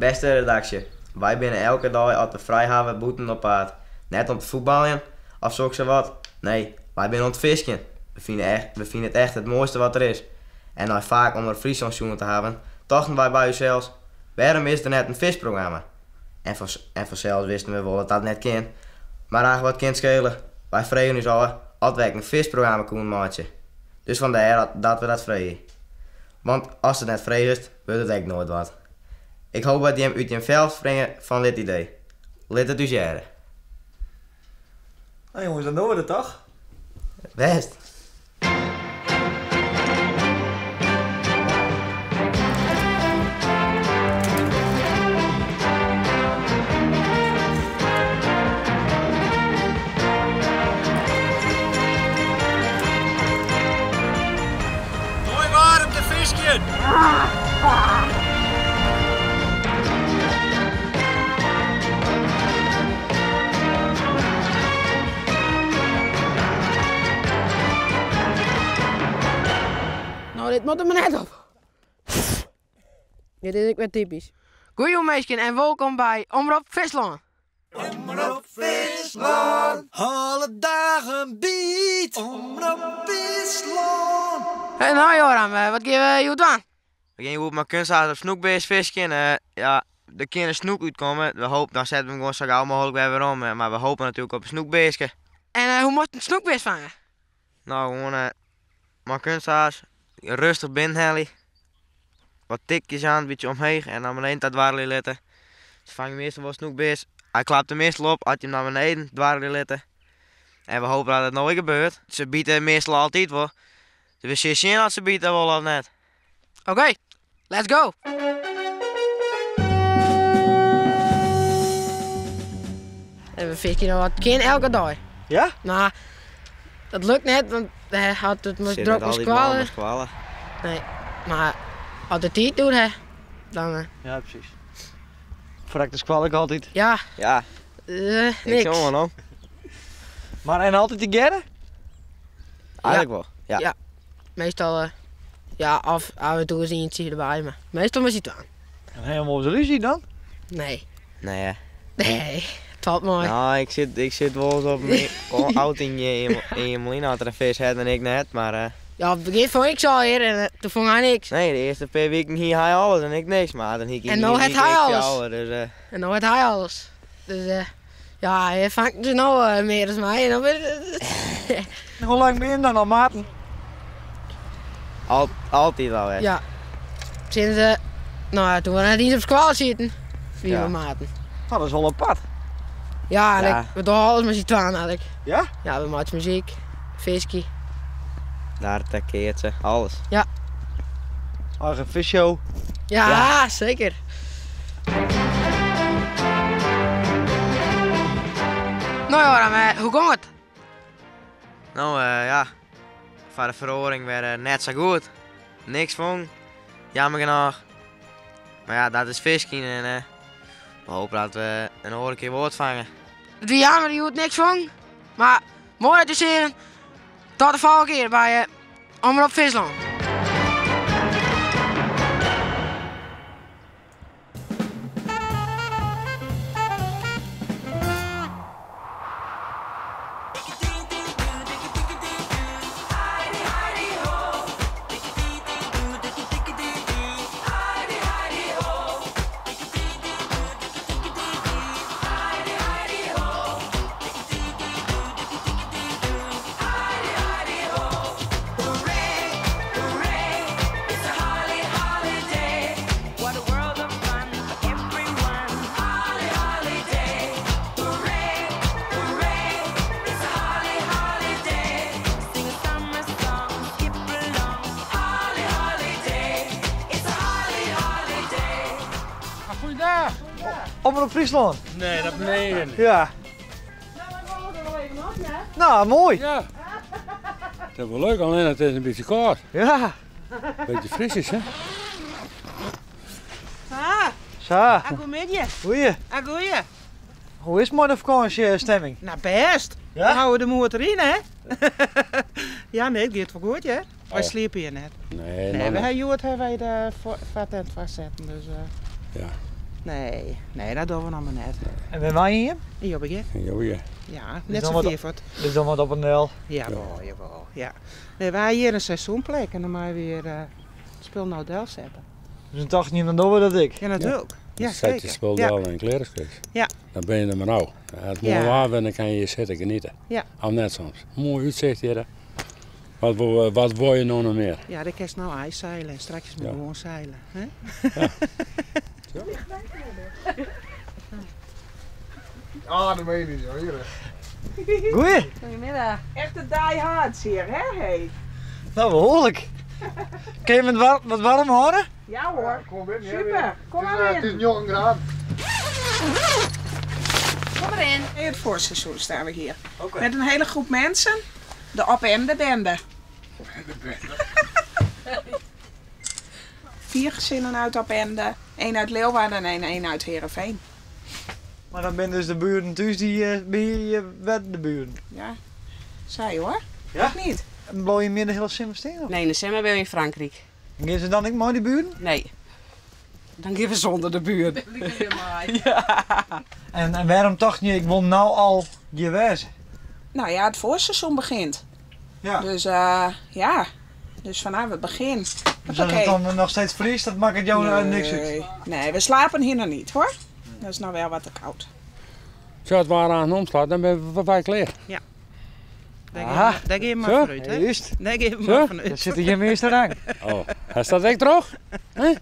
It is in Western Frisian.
Bêste redaksje, wy binne elke dei as we frij hawwe bûten op paad. Net om te fuotbaljen of soksawat, nee, wy binne oan it fiskjen. We fine echt, we fine it echt it moaiste wat der is. En nei faak Omrop Fryslân sjoen te hawwen, tochten wy by ússels, wêrom is der net in fiskprogramma? En en fansels wisten we wol dat dat net kin, mar ach wat kin it skele. Wy fregen ús ôf oft we ek in fiskprogramma koene meitsje. Dus fandêr dat we dat freegje. Want ast it net fregest, wurdt it ek noait wat. Ik hoop dat jim út jim fel springe fan dit idee. Lit it ús hearre. No jonges, dan dogge we dat toch? Bêst. Moai waar om te fiskjen! No, dit moat der mar net op. Dit is ek wer typysk. Goeie minsken en wolkom by Omrop Fryslân. Omrop Fryslân, alle dagen by't. Omrop Fryslân. Hey, no Joram, wat gean we hjoed dwaan? We gean hjoed mei kunsthaas op snoekbears fiskjen. Ja, der kin in snoek útkomme. We hopen, dan sette we him gewoan sa gau mooglik wer werom. Mar we hopen natuerlik op in snoekbearske. En hoe moatst in snoekbears fange? No, gewoan mei kunsthaas rêstich binnenhelje. Wat tikjes jaan, in bytsje omheech en nei beneden ta dwarrelje litte. Se fange meastal wol snoekbears. Hy klapt der meastal op as je him nei beneden dwarrelje litte. En we hopen dat it no ek gebeurt. Se bite meastal altyd wol. Dus we sille sjen oft se bite wolle of net. Oké, let's go! En we fiskje no wat kin elke dei. Ja? Mar dat lukt net, want hy hat it Sit drok net mei altyd mei skoalle. skoalle. Nee, mar as de tiid doet, hè, dan. Eh, Ja, presys. Frekt de skoalle ek altyd? Ja. Ja. Uh, Niks niks. oan, hoor. Mar en altyd tegearre? Eigenlik wol, ja. Ja. Meastal, eh, ja, of af en toe is ientsje derby, mar meastal mei syn twaen. En ha jim wolris rúzje dan? Nee. Nee, hè? Nee, it falt mei. No, ik sit, ik sit wolris op myn auto yn yn je as er in fisk hat en ik net, mar. Eh, ja, op it begjin fong ik se allegear en eh, toen fong hy niks. Nee, de earste pear wiken hie hy alles en ik niks, mar dan hie ik En no hat hy alles. Dus, eh. En no hat hy alles. Dus eh, ja, hy fangt dus no mear as my en dan Hoe lang binne jim dan al maten? Al, altyd al west. Ja. Sinds, eh, no ja, toen we net iens op skoalle sieten, wie Ja. we maten. Oh, dat is wol apart. Ja, en Ja. Ik, we dogge alles mei syn twaen eigenlik. Ja? Ja, we meitsje muzyk, fiskje. Darte, keatse, alles. Ja. Eigen fisshow. Ja, Ja. seker. No Joram, eh, hoe gong it? No, eh, ja, foar de feroaring wer eh, net sa goed. Niks fong, jammer genôch. Mar ja, dat is fiskjen en eh, we hopen dat we in oare kear wol wat fange. It wie jammer hjoed niks fong, mar moai dat je seagen. Tot de folgjende kear by eh, Omrop Fryslân. Goeiedag. Omrop Fryslân. Nee, dat meen je niet. Ja. Nou, moai. Ja. Dat is wel leuk, alleen het is een beetje koud. Ja. Beetje frisjes, hè? Ah, Sa. goeiemiddei. Goeie. Ah, goeie. Hoe is het mei de fakânsjestimming? No, bêst. Ja? We hâlde de moed deryn, hè? ja, nee, it giet wol goed, hè? Wy Oh. sliepe hjir net. Nee, Nee, nog we net. ha hjoed hawwe wy de fartent fêstsetten, dus... Ja. Nee, nee, dat dogge we noch mar net. En wêr wenje jim? Yn Jobbegea. Yn Jobbegea. Ja, Dus net dan sa wat fier fuort. Dus dan wat op en del. Jawol, jawol, ja. Nee, wy ha hjir in seizoenplek en dan meie we hjir it spul no delsette. Dus dan tochten jim, dan dogge we dat ek. Ja, natuerlik. Ja, Dan set je seker. spul Ja. del en klear is Kees. Ja. Dan bin je der mar no. As it moai Ja. waar wurdt, dan kan je hjir sitte genieten. Ja. Of net soms. Moai útsicht hjir. Wat wol, wat wol je no noch mear? Ja, dan kinst no ijsseile en strakjes mei Ja. gewoan seile. Hè? Ah, dat meen je niet, hoor. Hier. Goeie. Goedemiddag. Echte diehards hier, hè? Hey. Nou, behoorlijk. Kun je het wat warm houden? Ja hoor. Kom binnen. Super. Kom Het is, maar Het is in. 9 graden. Kom maar in. In het voorseizoen staan we hier. Met een hele groep mensen. De op- en de bende. 4 gezinnen uit Opende, 1 uit Leeuwarden en 1 uit Heerenveen. Maar dan ben dus de buren thuis die bij je wet de buren. Ja, zij hoor. Ja? Of niet? En bouw je meer de hele simmer steen op? Nee, in december ben je in Frankrijk. En gaan ze dan ook mooi die buren? Nee. Dan gaan we zonder de buren. En waarom dacht je, ik wil nou al je wezen? Nou ja, het voorseizoen begint. Ja. Dus ja, dus vanaf het begin. Dus als het dan nog steeds vriest, dat maakt het jou niks uit. Nee. Nee, we slapen hier nog niet hoor. Dat is nou wel wat te koud. Als het waar aan omslaat, dan ben we wij klaar. Ja. Daar Aha. gaan we maar Zo? vanuit, hè? Juist. Daar gaan we Zo? maar vanuit. Daar zit hier meester aan. Oh, hij staat echt droog? Hè?